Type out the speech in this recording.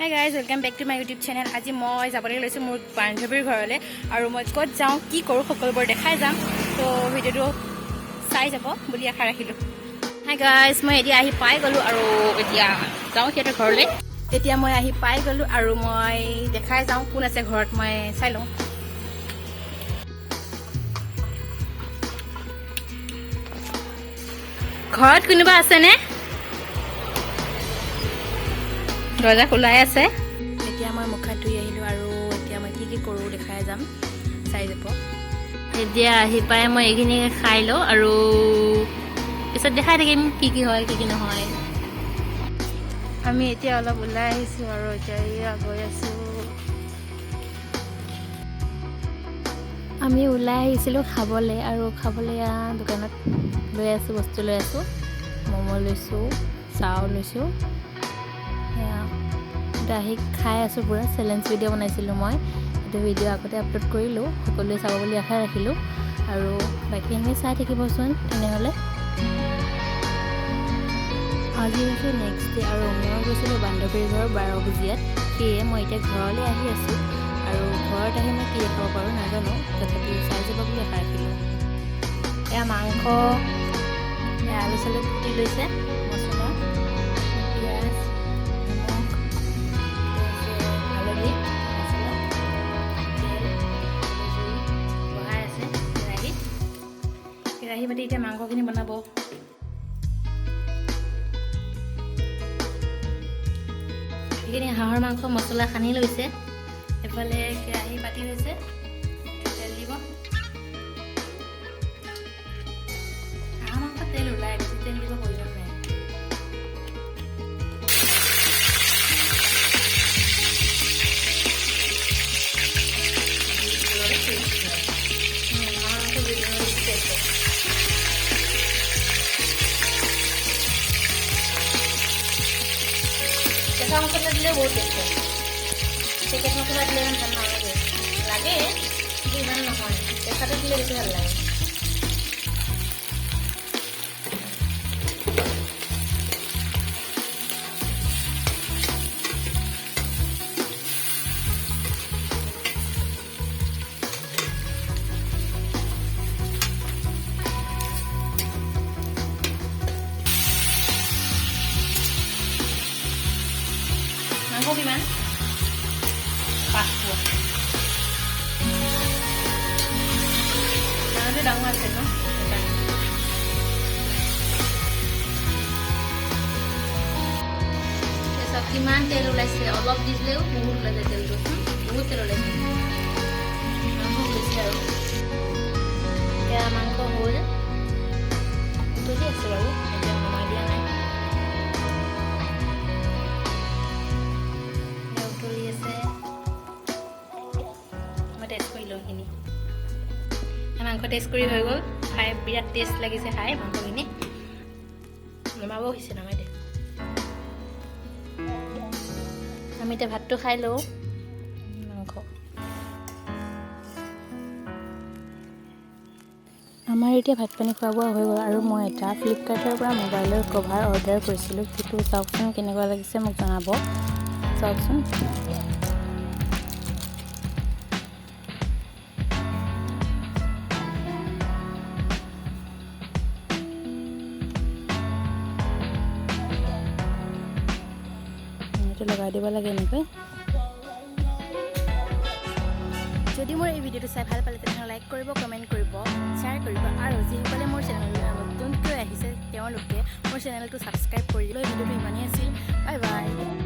Hi guys, welcome back to my YouTube channel. আজি মই যাবলৈ লৈছোঁ মোৰ বান্ধৱীৰ ঘৰলৈ আৰু মই ক'ত যাওঁ, কি কৰোঁ, সকলোবোৰ দেখাই যাম। ত' ভিডিঅ'টো চাই যাব বুলি আশা ৰাখিলোঁ। হাই গাইজ, মই এতিয়া আহি পাই গ'লোঁ আৰু এতিয়া যাওঁ সিহঁতৰ ঘৰলৈ। এতিয়া মই আহি পাই গ'লোঁ আৰু মই দেখাই যাওঁ কোন আছে ঘৰত, মই চাই লওঁ। ঘৰত কোনোবা আছেনে? দৰ্জা খোলাই আছে। এতিয়া মই মুখ হাত ধুই আহিলোঁ আৰু এতিয়া মই কি কি কৰোঁ দেখাই যাম, চাই যাব। এতিয়া আহি পাই মই এইখিনি খাই লওঁ আৰু পিছত দেখাই থাকিম কি কি হয়, কি কি নহয়। আমি এতিয়া অলপ ওলাই আহিছোঁ আৰু এতিয়া এয়া গৈ আছোঁ। আমি ওলাই আহিছিলোঁ খাবলৈ আৰু খাবলৈ এয়া দোকানত লৈ আছোঁ, বস্তু লৈ আছোঁ। ম'ম' লৈছোঁ, চাও লৈছোঁ। সেয়া এতিয়া আহি খাই আছোঁ পূৰা। চেলেঞ্জ ভিডিঅ' বনাইছিলোঁ মই, সেইটো ভিডিঅ' আগতে আপলোড কৰিলোঁ, সকলোৱে চাব বুলি আশা ৰাখিলোঁ আৰু বাকীখিনি চাই থাকিবচোন তেনেহ'লে। আজি হৈছে নেক্সট ডে আৰু মই গৈছিলোঁ বান্ধৱীৰ ঘৰ 12 বজীয়াত। সেয়ে মই এতিয়া ঘৰলৈ আহি আছোঁ আৰু ঘৰত আহি মই কি দেখাব পাৰোঁ নাজানো, তথাপিও চাই যাব বুলি আশা ৰাখিলোঁ। এয়া মাংস, এয়া আলু চালু কুটি লৈছে, মছলা, পিঁয়াজ, নিমখ, হালধি, মছলা, তেল, জুই বহাই আছে। কেৰাহী কেৰাহী পাতি এতিয়া মাংসখিনি বনাব। এইখিনি হাঁহৰ মাংস মছলা সানি লৈছে। এফালে কেৰাহী পাতি লৈছে, তেল দিব। হাঁহৰ মাংস তেল ওলাই, বেছি তেল দিব প্ৰয়োজন নাই। হাঁহৰ মাংস জুই দিলে বেছি টেষ্ট হয়। কেঁচা মছলা দিলেও বহুত টেষ্ট হয়। পেকেট মছলা দিলে ইমান ভাল নালাগে, লাগে কিন্তু ইমান নহয়, কেঁচাটো দিলে বেছি ভাল লাগে। মাংস কিমান? 5 পোৱা। দানাটো ডাঙৰ আছে ন, সেইকাৰণে। চাওক কিমান তেল ওলাইছে। অলপ দিলেও বহুত ওলাই যায় তেলটো। বহুত তেল ওলাইছে। মাংস হৈছে আৰু এতিয়া মাংস হ'ল, উতলি আছে বাৰু, এতিয়া নমাই দিয়া নাই। এতিয়া উতলি আছে। মই টেষ্ট কৰি লওঁ এইখিনি। মাংস টেষ্ট কৰি হৈ গ'ল। খাই বিৰাট টেষ্ট লাগিছে খাই মাংসখিনি। নমাব হৈছে, নমাই দে। আমি এতিয়া ভাতটো খাই লওঁ। মাংস আমাৰ এতিয়া ভাত পানী খোৱা বোৱা হৈ গ'ল আৰু মই এটা ফ্লিপকাৰ্টৰ পৰা মোবাইলৰ কভাৰ অৰ্ডাৰ কৰিছিলোঁ। সেইটো চাওকচোন, কেনেকুৱা লাগিছে মোক জনাব। চাওকচোন। এইটো লগাই দিব লাগে এনেকৈ। যদি মোৰ এই ভিডিঅ'টো চাই ভাল পালে, তেনেহ'লে লাইক কৰিব, কমেণ্ট কৰিব, শ্বেয়াৰ কৰিব আৰু যিসকলে মোৰ চেনেললৈ নতুনকৈ আহিছে, তেওঁলোকে মোৰ চেনেলটো ছাবস্ক্ৰাইব কৰি লৈ। ভিডিঅ'টো ইমানেই আছিল। Bye bye.